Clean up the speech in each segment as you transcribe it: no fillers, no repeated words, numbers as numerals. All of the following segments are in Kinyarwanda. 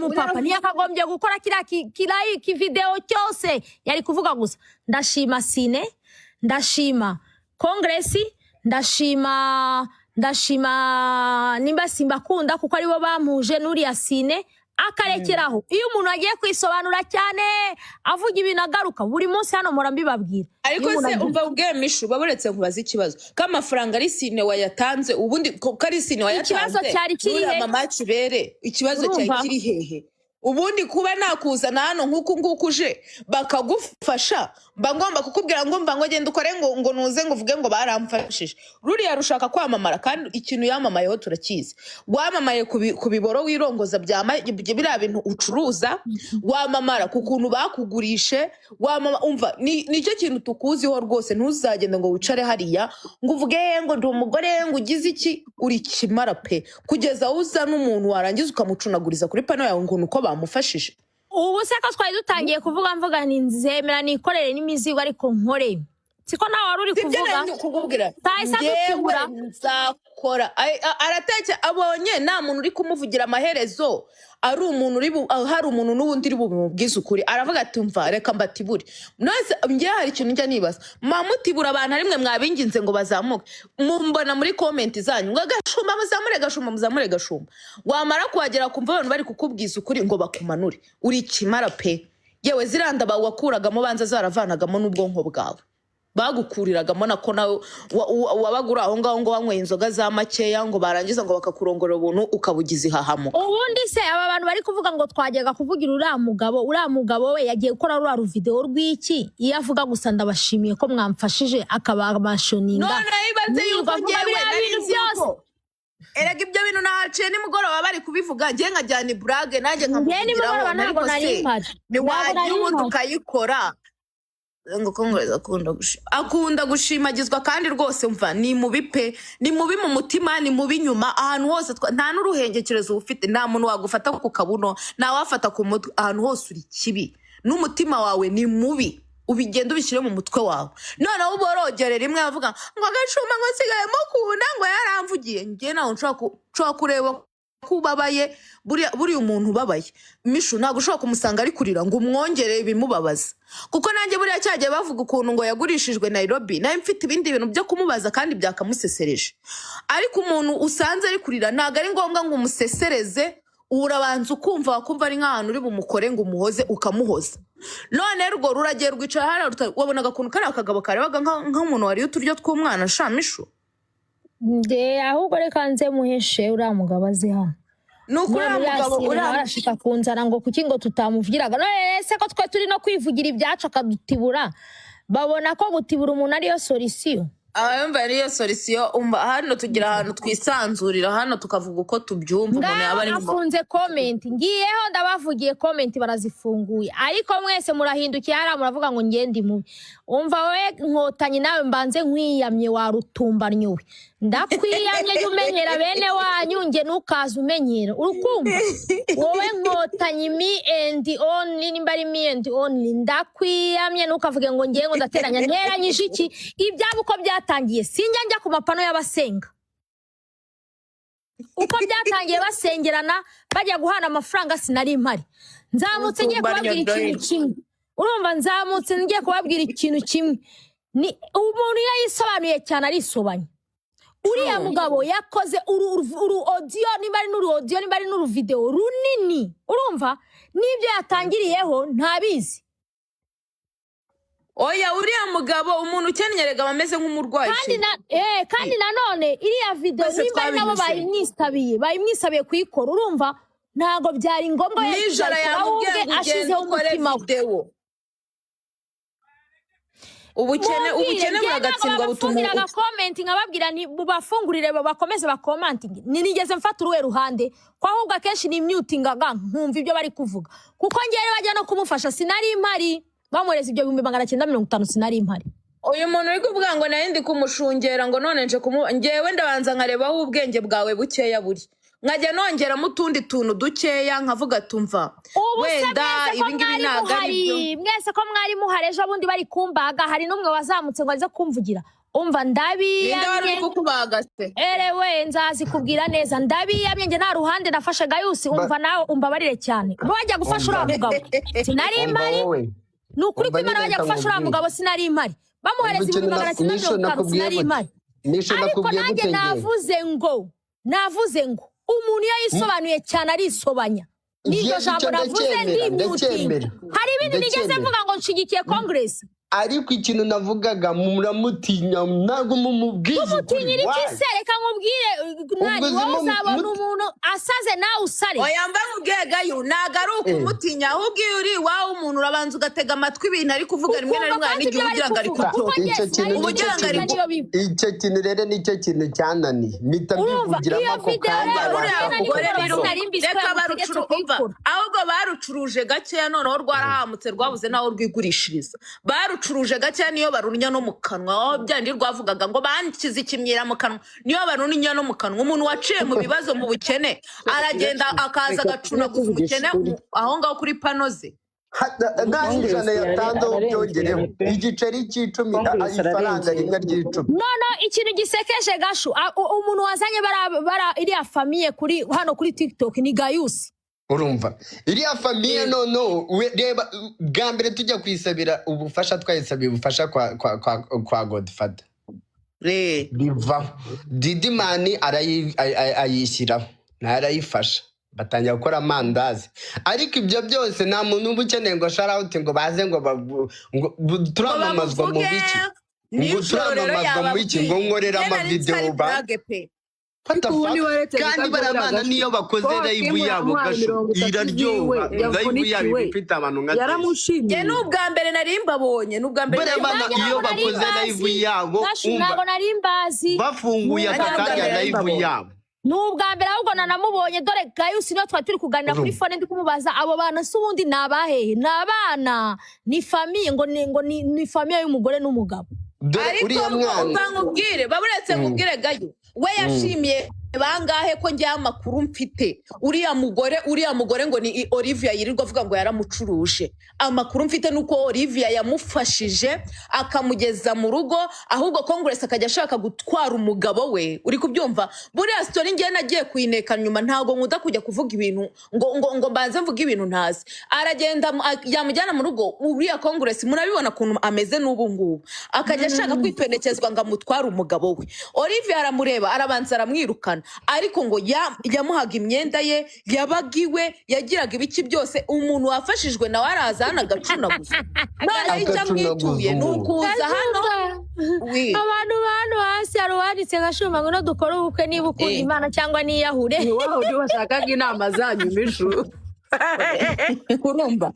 Mupapa ntiyakagombye gukora kiriya kiriya kivideo cyose, yari kuvuga gusa: "Ndashima Sine, ndashima Congress, ndashima nimba simbakunda kuko aribo bampuje n'uriya Sine," akarekeraho. Iyo umuntu agiye kwisobanura cyane, avuga ibintu agaruka buri munsi, hano mpora mbibabwira. Ariko Iyo umuntu se umva ubwe, Mishu, baburetse nkubaza ikibazo: ko amafaranga ari Sine wayatanze, ubundi ko ari Sine wayatanze, Ikibazo cyari kiri n'uriya he? Mama Kibere, ikibazo cyari Urumva? kiri hehe? Ubundi kuba nakuzana hano nk'uku nguku uje bakagufasha, mba ngomba kukubwira ngo mba ngo genda ukore, ngo nuze ngo uvuge ngo baramfashije? Ruriya rushaka kwamamara, kandi ikintu yamamayeho turakizi. Wamamaye ku biboro wirongoza bya biriya bintu ucuruza, wamamara ku kuntu bakugurishe, wamama, umva, nicyo kintu tukuziho rwose. Ntuzagende ngo wicare hariya ngo uvuge ngo ndi umugore, ngo ugize iki. Uri kimara pe, kugeza aho uza n'umuntu warangiza ukamucunaguriza kuri pano yawe ngo ni uko bamufashije. Ubu se ko twari dutangiye kuvuga, mvuga ni nzemera nikorere n'imizigo, ariko nkore, siko nawe wari uri Sibyo? kuvuga. Nari ndi kukubwira. Tahise Njyewe adutibura. nzakora. Arateke abonye nta muntu uri kumuvugira, amaherezo ari umuntu uri hari umuntu n'ubundi uri bumubwize ukuri, aravuga ati: "Mva, reka mbatibure." None njyewe hari ikintu njya nibaza: mwamutibura abantu ari mwe mwabinginze ngo bazamuke, mumbona muri comment zanyu ngo "Gashumba muzamure, Gashumba muzamure, Gashumba." Wamara kuhagera kumva abantu bari kukubwiza ukuri ngo bakumanure. Uri ikimara pe. Yewe, ziriya nda wakuragamo banza zaravanagamo n'ubwonko bwawe, bagukuriragamo nako nawe wabaga uri aho ngaho ngo wanyweye inzoga za makeya, ngo barangiza ngo bakakurongorera ubuntu, ukabugiza ihahamuka. Ubundi se aba bantu bari kuvuga ngo twajyaga kuvugira uriya mugabo, uriya mugabo we yagiye gukora ruriya ruvideo rw'iki? Iyo avuga gusa "Ndabashimiye ko mwamfashije," akaba amashoninga. None ibaze Nirirwa yuko avuga njyewe biriya nari bintu nzi byose. yuko erega ibyo bintu nahaciye nimugoroba bari kubivuga, njye nkajyana iburage nanjye Njye nkamuvugiraho. nimugoroba ntabwo Ariko nari se mpari, ntabwo ntiwajya nari ubundi mpari. ukayikora ngo Congress akunda gushimagizwa, kandi rwose mva, ni mubi pe, ni mubi mu mutima, ni mubi inyuma, ahantu hose nta n'uruhengekerezo uba ufite. Nta muntu wagufata ku kabuno, nta wafata ku mutwe, ahantu hose uri kibi, n'umutima wawe ni mubi. Ubigenda ubishyire mu mutwe wawe. Noneho uborogere rimwe bavuga ngo "Agacuma," ngo "nsigaye mukunda," ngo "yaramvugiye." Njye ntawe nshobora kureba ko ubabaye. Buriya umuntu ubabaye, Mishu, ntabwo ushobora kumusanga ari kurira ngo umwongere ibimubabaza, kuko nanjye buriya cyagiye bavuga ukuntu ngo yagurishijwe Nairobi, nawe mfite ibindi bintu byo kumubaza kandi byakamusesereje. Ariko umuntu usanze ari kurira, ntabwo ari ngombwa ngo umusesereze. Urabanza ukumva, wakumva ari nk'ahantu uri bumukore ngo umuhoze, ukamuhoza. None rwo ruragiye rwicara hariya, wabonaga ukuntu kariya kagabo karebaga nk'umuntu wariye uturyo tw'umwana sha, Mishu. Nde ahubwo reka nze muheshe uriya mugabo aze hano. Ni ukuri None uriya uriya mugabo Sine nawe uriya arashika kunzana ngo kuki ngo tutamuvugiraga. None se ko twe turi no kwivugira ibyacu akadutibura, babona ko gutibura umuntu ariyo solution? Abayumva ariyo solution. Umva, hano tugira ahantu twisanzurira, hano tukavuga uko tubyumva. Umuntu Ngaho yaba ari mu nafunze comment, ngiyeho ndabavugiye, comment barazifunguye, ariko mwese murahindukiye hariya muravuga ngo ngende mubi. Umva wowe Nkotanyi, nawe mbanze nkwiyamye, warutumbanyowe, ndakwiyamye. Jya umenyera bene wanyu, nge ntukaze umenyera. Urukumva wowe Nkotanyi, me and only, nimba ari me and only, ndakwiyamye. Ntukavuge ngo ngiye ngo ndateranya. Nteranyije iki? Ibyabo uko byatangiye, sinjya njya ku mapano y'abasenga. Uko byatangiye basengerana bajya guhana amafaranga, sinari mpari. Nzamutse ngiye kubabwira ikintu kimwe, urumva? Nzamutse ngiye kubabwira ikintu kimwe: ni umuntu iyo yisobanuye cyane arisobanya. Uriya mugabo yakoze uru audio, niba ari n'uru audio, niba ari n'uru video runini, urumva n'ibyo yatangiriyeho ntabizi. Oya, uriya mugabo, umuntu ukennye erega aba ameze nk'umurwayi. Kandi na kandi nanone iriya video, Twese nimba ari nabo twabinyuze. bayimwisabiye kuyikora, urumva ntabwo byari ngombwa. Nijoro Yayikora we yamubwiye ubwe ngo ugende ashizeho ukore umutima we. videwo. Ubukene, Mumbwire, ubukene njye ntabwo buragatsindwa, butuma babafungiraga comment nkababwira nti bubafungurire bakomeze bakomantinge. Ninigeze mfata uruhe ruhande, ko ahubwo akenshi nimyutingaga nkumva ibyo bari kuvuga, kuko ngewe bajya no kumufasha sinari mpari. Bamwohereza ibyo 950,000, sinari mpari. Uyu muntu uri kuvuga ngo nari ndi kumushungera, ngo none nje kumu, ngewe ndabanza nkareba aho ubwenge bwawe bukeya buri, nkajya nongeramo utundi tuntu dukeya, nkavuga tumva Ubu se wenda mwese ko ibi ngibi mwari ntabwo ari byo. muhari, mwese ko mwari muhari ejo bundi bari kumbaga, hari n'umwe wazamutse ngo aze kumvugira. Umva, Ninde wari ndabiyamye. uri kukubaga se? Erewe, nzazikubwira neza. Ndabiyamye, njye nta ruhande nafashe. Gayusi, umva, nawe umbabarire cyane. Bajya gufasha Umva. uriya mugabo sinari Umva mpari. Wowe. Ni ukuri Umva kw'Imana, nyine, bajya reka gufasha uriya nkubwire. mugabo sinari mpari. Bamuhereza Umva ikintu ibihumbi magana cyenda Nisho mirongo itanu, nakubwiye sinari gute? mpari. Nisho Ariko nakubwiye nanjye gute ngewe? Navuze ngo umuntu iyo yisobanuye cyane arisobanya. N'iryo Yewe, jambo icyo navuze ndacyemera, ndimyutinga. ndacyemera. Hari ibindi nigeze Ndacyemera. mvuga ngo nshigikiye Congress? Ariko ikintu navugaga, muramutinya, ntabwo mumubwiza ukuri. Mutinyira iki? Why? Se reka nkubwire, nani, Ubwo wowe zimo uzabona umuntu asaze nawe usare. Oya, mba nkubwiye gayu, ntabwo ari ukumutinya, ahubwo iyo uri iwawe umuntu urabanza ugatega amatwi ibintu ari kuvuga, rimwe na Ukumva rimwe hari kwanza n'igihe ibyo ugira bari ngo ari kuvuga, kubyumva. kuko njye Icyo kintu sinari Uba nicyo ugira ngo ari kintu niyo biba. Icyo kintu rero nicyo kintu cyananiye, mpita Urumva, mbivugiramo iyo ako video kanya. rero, Uriya njye na mugore nimugoroba rero, sinari mbizi ko reka yamutegetse barucuru, umva, kuyikora. Ahubwo barucuruje gakeya, noneho rwarahamutse, rwabuze n'aho rwigurishiriza. Barucuruje gakeya, niyo barunya no mu kanwa, aho byandi rwavugaga ngo banshyize ikimyira mu kanwa, niyo barunya no mu kanwa. Umuntu waciye mu bibazo, mu bukene, aragenda akaza Reka agacunaguza tuvugishe umukene ukuri. aho ngaho kuri pano ze. Nta Congress ijana yatanzeho, ararengera byongereho pe. igiceri cy'icumi, Congress ifaranga ararengera. rimwe ry'icumi. No, ikintu gisekeje, gashu, umuntu wazanye bara iriya famille kuri hano kuri TikTok ni Gayusi. Urumva iriya famille, noneho reba, bwa mbere tujya kuyisabira ubufasha, twayisabiye ubufasha kwa Godfather, bivaho, Didimani ayishyiraho nayo arayifasha, batangira gukora amandazi. Ariko ibyo byose nta muntu uba ukeneye ngo shout out, ngo baze ngo Ngo turamamazwa mu bamuvuge biki, ngo nijoro rero. turamamazwa mu biki, ngo Yababwiye nkorera njye nari nzi ko ari amavideo ba burage pe. What the Ariko ubundi fuck? waretse Kandi gukabya bariya buriya bana gashu, niyo bakoze ko live Hakimu yabo, yamuhaye gashu, 30 ziwe, iraryoha. Live yabo iba yavunikiwe, ifite abantu nka twese. Njye yaramushimiye. ni ubwa mbere nari mbabonye, ni ubwa mbere Bariya nari bana Nanjye iyo ntabwo nari bakoze live mbazi. yabo, Gashu, umva, ntabwo nari mbazi. bafunguye Nanjye aka ni ubwa kanya mbere nari live mbabonye. yabo. Ni ubwa mbere ahubwo nanamubonye. Dore Gayusi niyo twari turi kuganira kuri Urumva phone, ndi kumubaza abo bana se ubundi ni abahehe, ni abana, ni famille, ngo ni famille y'umugore n'umugabo. Dore Ariko uriya mwana. Umva nkubwire, baburetse nkubwire gayo, we yashimiye bangahe? Ko njyewe amakuru mfite, uriya mugore ngo ni Olivia, yirirwa avuga ngo yaramucuruje, amakuru mfite ni uko Olivia yamufashije akamugeza mu rugo, ahubwo Congress akajya ashaka gutwara umugabo we. Uri kubyumva? Buriya story ngewe nagiye kuyineka nyuma, ntabwo nkunda kujya kuvuga ibintu ngo mbanze mvuge ibintu ntazi. Aragenda yamujyana mu rugo, uriya Congress murabibona ukuntu ameze n'ubu ngubu, akajya ashaka kwipendekezwa ngo amutware umugabo we. Olivia aramureba, arabanza aramwirukana, ariko ngo yamuhaga imyenda ye, yabaga iwe, yagiraga ibiki byose. Umuntu wafashijwe nawe araza hano agacunaguza. Noneho icyo Agacunaguza amwituye ni umuntu. ukuza hano Gashumba, wi abantu ba hano hasi, hari uwanditse Gashumba ngo no dukore ubukwe niba ukunda Imana cyangwa niyahure. Ni wowe undi washakaga inama zanyu, mishu. Urumva,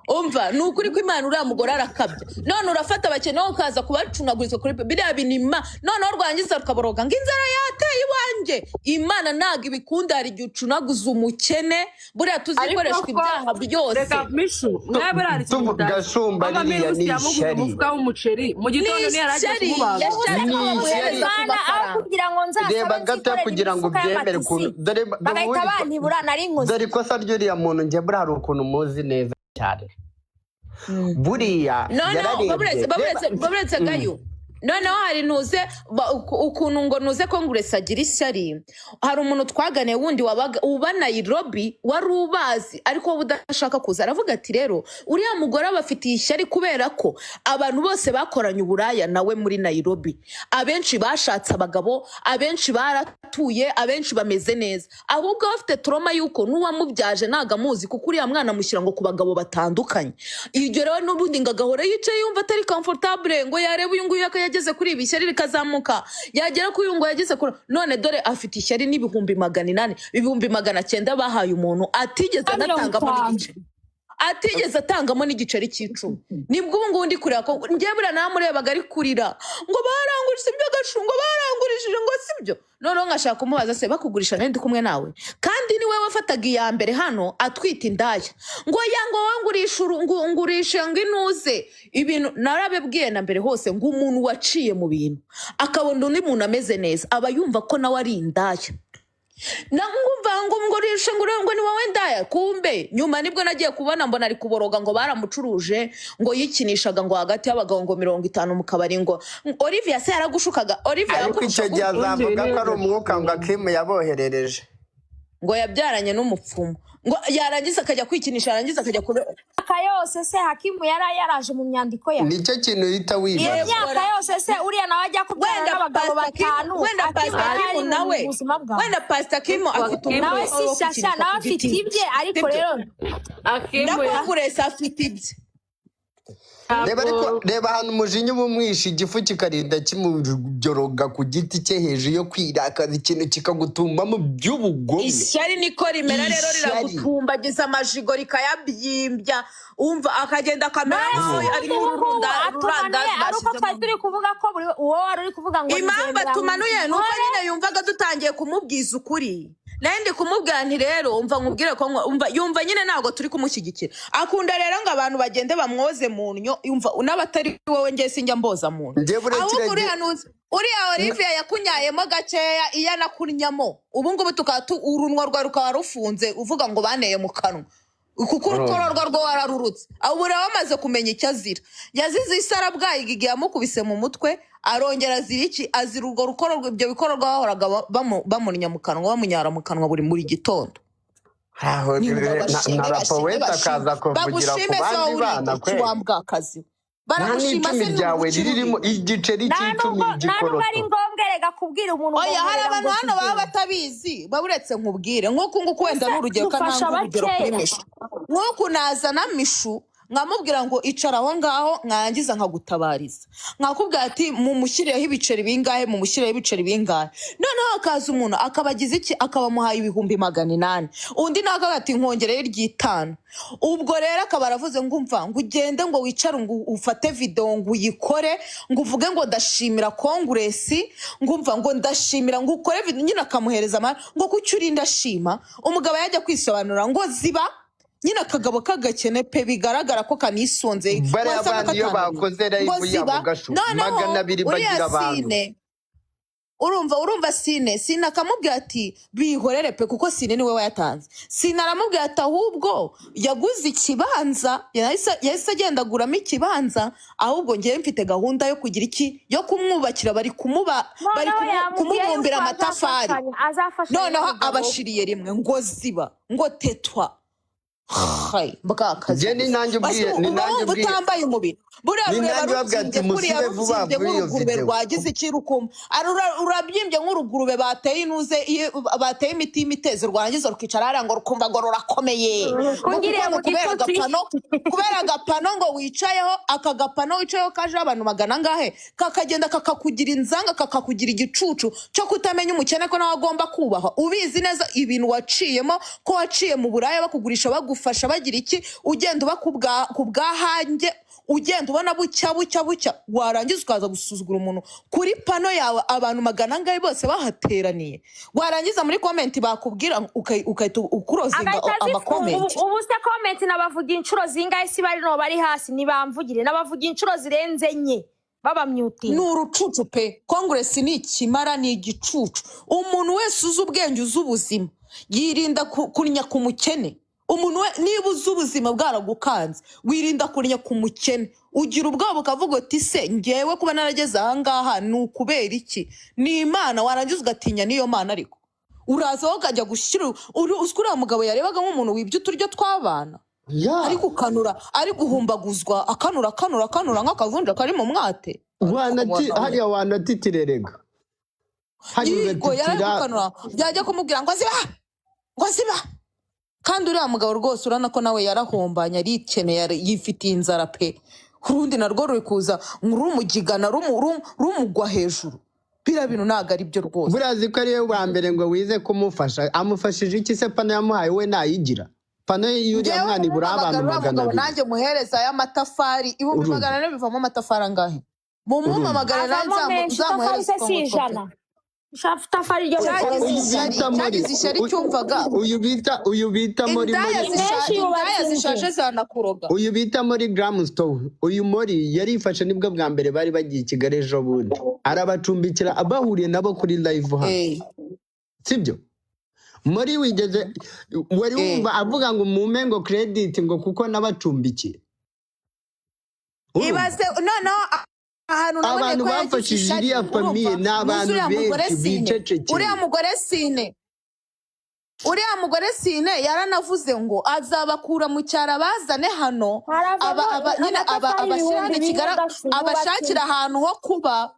umva, ni ukuri ko Imana, uriya mugore arakabya. None urafata abakene wowe ukaza kubacunagurizwa kuri biriya bintu, noneho rwangiza rukaboroga ngo inzara yateye iwanjye. Imana ntabwo ibikunda. Hari igihe ucunaguza umukene, buriya Ariko tuzikoreshwa ko ibyaha byose. Reka mishu, mwebwe hari ikintu mutazi. Gashumba, Mama ririya Mirusi ni yamuguze ishyari. umufuka w'umuceri mu Ni gitondo, ntiyari agiye ishyari. kumubaga. Yashakaga Ni bamuhereza ishyari. ku Mana, aho mafaranga. kugira ngo nzasabe Reba gato nzikorere kugira ngo imifuka ubyemere y'amatisi ukuntu dore bagahita ubundi bantibura, nari nkoze. Dore ikosa ry'uriya muntu, njye buriya hari ukuntu muzi neza cyane, buriya Noneho yararebye baburetse reba. baburetse baburetse gayo, noneho hari ntuze ukuntu ngo nuze Congress agira ishyari. Hari umuntu twaganiye wundi wabaga uba Nairobi, wari ubazi ariko wowe udashaka kuza, aravuga ati rero uriya mugore abafitiye ishyari kubera ko abantu bose bakoranye uburaya nawe muri Nairobi, abenshi bashatse abagabo, abenshi baratuye, abenshi bameze neza, ahubwo bafite trauma y'uko n'uwamubyaje ntago amuzi, kuko uriya mwana amushyira ngo ku bagabo batandukanye. Ibyo rero n'ubundi ngo agahora yicaye yumva atari comfortable, ngo yareba uyu nguyu yageze kuri ibi, ishyari rikazamuka, yagera kuri uyu ngo yageze kuri, none dore afite ishyari n'800,000, 900,000 bahaye umuntu atigeze 50. anatangamo n'igice, atigeze atangamo n'igiceri cy'icumi. Nibwo ubu ngubu ndi kureba ko njyewe buriya namurebaga ari kurira ngo barangurishije ibyo gashungo barangurishije, ngo sibyo. Noneho nkashaka kumubaza se bakugurisha nari ndi kumwe nawe, kandi niwe wafataga iya mbere hano atwita indaya, ngo ya ngo wowe ngurisha ngurisha ngo inuze ibintu. Narabibwiye na mbere hose ngo umuntu waciye mu bintu akabona undi muntu ameze neza aba yumva ko nawe ari indaya. Na ngumva ngo ngurisha ngo ngo ni wowe ndaya. Kumbe nyuma nibwo nagiye kubona mbona ari kuboroga ngo baramucuruje, ngo yikinishaga ngo hagati y'abagabo ngo 50 mu kabari. Ngo Olivia se yaragushukaga? Olivia Ariko icyo yagushukaga? gihe azavuga ko ari umwuka ngo Akimu yaboherereje. Ngo yabyaranye n'umupfumu, ngo yarangiza akajya kwikinisha, yarangiza akajya kube. Imyaka yose se Hakimu yari yaraje mu myandiko ya Nicyo kintu uhita iyo wibaza. Myaka yose se uriya nawe ajya kubyara Wenda n'abagabo Pastor Kim, batanu, wenda Hakimu Pastor yari Kim ari mu nawe buzima bwawe. Wenda Pastor Kim afite Hakimu. Nawe umwuka si wo shyashya, kwikinisha nawe ku afite giti. ibye, ariko Sibyo? rero Akimu Na ya Congress afite ibye. Reba ariko Ntabwo. Reba ahantu umujinya uba umwishe, igifu kikarinda kimujoroga ku giti cye hejuru yo kwirakaza, ikintu kikagutumbamo by'ubugome. Ishyari niko rimera rero. Ishyari. Riragutumbagiza amajigo, rikayabyimbya, umva akagenda akamera None nkaho se ari ubu ngubu nk'ururunda atumanuye rurandazi ari uko bashyizemo. Twari turi kuvuga ko buri uwo wari uri kuvuga ngo Impamvu nzemera atumanuye ni uko nkore. nyine yumvaga dutangiye kumubwiza ukuri. Nawe ndi kumubwira nti rero umva nkubwire ko umva yumva nyine ntabwo turi kumushyigikira. Akunda rero ngo abantu bagende bamwoze mu nnyo. Yumva n'abatari wowe, njye sinjya mboza mu nnyo. Njye buriya Ahubwo kiriya uriya nuzi uriya Olivia yakunyayemo gakeya, iyo anakunnyamo ubu ngubu tukaba urunwa rwawe rukaba rufunze, uvuga ngo baneye mu kanwa, kuko urukororwa rwo wararurutse. Ubu rero wamaze kumenya icyo azira. Yazize isarabwayi igihe yamukubise mu mutwe, arongera azira iki? Azira urwo rukororwa, ibyo bikororwa bahoraga bamunnya mu kanwa, bamunyara mu kanwa buri muri gitondo. Aho Ni ngo na bashime, na bashime, rapowete bashime, akaza kuvugira ku bagushime se bandi wowe uri bana iki kweli. Wa mbwakazi, Nta baragushima n'icumi se ryawe n'ubu ririmo ukiri igiceri Nta cy'icumi nubwo nta nubwo ari igikoroto. ngombwa erega kubwira umuntu ngo Oya, hari nkorera abantu ngo hano baba tugende. batabizi. Uretse nkubwire nk'uku nguku, wenda Ese n'urugero dufasha kananga urugero kuri bakeya. Mishu. Nk'uku nazana Mishu nkamubwira ngo icara aho ngaho, nkarangiza nkagutabariza, nkakubwira ati mumushyireho ibiceri bingahe, mumushyireho ibiceri bingahe. Noneho hakaza umuntu akabagize iki, akabamuhaye 800,000, undi nawe akavuga ati nkongereho iry'itanu. Ubwo rero akaba aravuze ngo umva, ngo ugende, ngo wicare, ngo ufate videwo, ngo uyikore, ngo uvuge ngo ndashimira Congress, ngo umva, ngo ndashimira, ngo ukore video nyine. Akamuhereza amara ngo kuki urinda ashima. Umugabo yajya kwisobanura ngo ziba nyine akagabo k'agakene pe, bigaragara ko kanisonze, Bariya wasanga bandi iyo katananiwe. bakoze Ngo live yabo ziba gashu noneho 200 uriya bagira abantu. Sine, urumva Sine akamubwira ati bihorere pe, kuko Sine niwe wayatanze. Sine aramubwira ati ahubwo yaguze ikibanza, yahise agenda aguramo ikibanza, ahubwo ngewe mfite gahunda yo kugira iki, yo kumwubakira, bari kumuba bari Noneho yamubwiye kumubumbira yuko amatafari. azafashanya Noneho n'umugabo we. abashiriye rimwe ngo ziba, ngo tetwa. Hai, mbwakazi Njye ni gusa. nanjye Basi ubwiye ni uba nanjye wumva ubwiye utambaye umubiri, buriya ni rureba nanjye ubabwira ati rubyimbye kuriya, musibe vuba rubyimbye vuba iyo nk'urugurube videwo. rwagize ikirukuma, rurabyimbye nk'urugurube bateye inuze, bateye imiti y'imitezo, rwarangiza rukicara hariya ngo rukumva ngo rurakomeye, ngo kuko Kungiriye ngo mu kubera gitutsi. agapano, kubera agapano ngo wicayeho, aka gapano wicayeho kajeho abantu magana angahe, kakagenda kakakugira inzanga, kakakugira igicucu cyo kutamenya umukene ko nawe agomba kubahwa. Ubizi neza ibintu waciyemo, ko waciye mu buraya, bakugurisha, bagufasha, bagira iki, ugenda uba ku bwahange, ugenda ubona bucya bucya bucya, warangiza ukaza gusuzugura umuntu kuri pano yawe, abantu magana angahe bose bahateraniye, warangiza muri comment bakubwira ugahita ukurozinga Agahita azifunga. ama comment. Ubu se comment nabavuga inshuro zingahe? Si bari no bari hasi nibamvugire, nabavuga inshuro zirenze enye babamyutinga. Ni urucucu pe. Congress ni ikimara, ni igicucu. Umuntu wese uzi ubwenge, uzi ubuzima, yirinda kunnya ku mukene. Umuntu we niba uzi ubuzima bwaragukanze, wirinda kunnya ku mukene, ugira ubwoba ukavuga uti se ngewe kuba narageze ahangaha ni ukubera iki? Ni Imana. Warangiza ugatinya n'iyo Mana. Ariko uraza wowe ukajya gushyira uzi ko uriya mugabo yarebaga nk'umuntu wibye uturyo tw'abana, ari gukanura, ari guhumbaguzwa, akanura, akanura, akanura nk'akavunja kari mu mwate. Wanati hariya wanatitirerega hariya Yigo yari ugatitira. gukanura, byajya kumubwira ngo ziba, ngo ziba. Kandi uriya mugabo rwose urabona ko nawe yarahombanye, arikeneye, yifitiye inzara pe. Urundi narwo ruri kuza rumugigana, rumugwa hejuru. Biriya bintu ntabwo ari byo rwose. Buriya ko ariwe wa mbere ngo wize kumufasha, amufashije iki se? Pano yamuhaye we nayigira pano y'uriya Ngewe mwana ibura abantu mumuhamagara uriya magana mugabo abiri. nanjye muhereza y'amatafari ibihumbi Urumva. 400 bivamo amatafari angahe? Mumumpamagare nanjye Avamo menshi, itafari nzamuhereze se si utwo ngutwo pe. 100? Ushaka itafari ryo mu Cyagize Rwanda. Uyu ishyari, bita muri cyagize ishyari cyumvaga. Uyu bita muri Indaya muri Ni menshi indaya yubatse inzu. zishaje zanakuroga. Uyu bita muri Gramstone, uyu muri yarifashe, nibwo bwa mbere bari bagiye i Kigali ejo bundi, arabacumbikira, bahuriye nabo kuri live hano. Sibyo? Muri wigeze wari wumva avuga ngo mumpe ngo credit, ngo kuko n'abacumbikiye? Urumva? Ibaze noneho ahantu nabonye Abantu ko yagize bafashije ishyari, iriya famille urumva? ni abantu Muzi uriya mugore benshi Sine, bicecekeye. Uriya mugore Sine yaranavuze ngo azabakura mu cyaro, abazane hano, Haravamo aba nyine aba amatafari abashyira hano 4000 i Kigali, gashu yubatse. Abashakira ahantu ho kuba,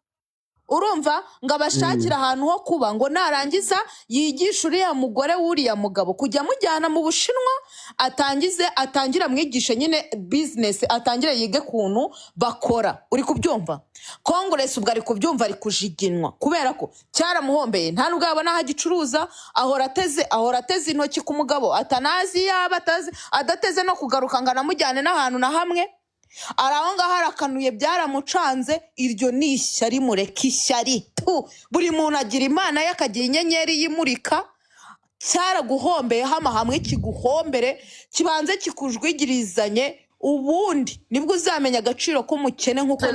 urumva, ngo abashakire ahantu ho kuba, ngo narangiza yigishe uriya mugore w'uriya mugabo kujya amujyana mu Bushinwa, atangize, atangire amwigishe nyine business, atangire yige kuntu bakora. Uri kubyumva? Kongoresi ubwo ari kubyumva, ari kujiginwa kubera ko cyaramuhombeye. Nta nubwo yabona aho agicuruza, ahora ateze intoki ku mugabo atanazi, yaba atazi, adateze no kugaruka ngo anamujyane n'ahantu na hamwe. Ari aho ngaho arakanuye, byaramucanze. Iryo ni ishyari, mureke ishyari tu. Buri muntu agira Imana ye, akagira inyenyeri yimurika. Cyaraguhombeye, hama hamwe kiguhombere, kibanze kikujwigirizanye, ubundi nibwo uzamenya agaciro k'umukene nk'uko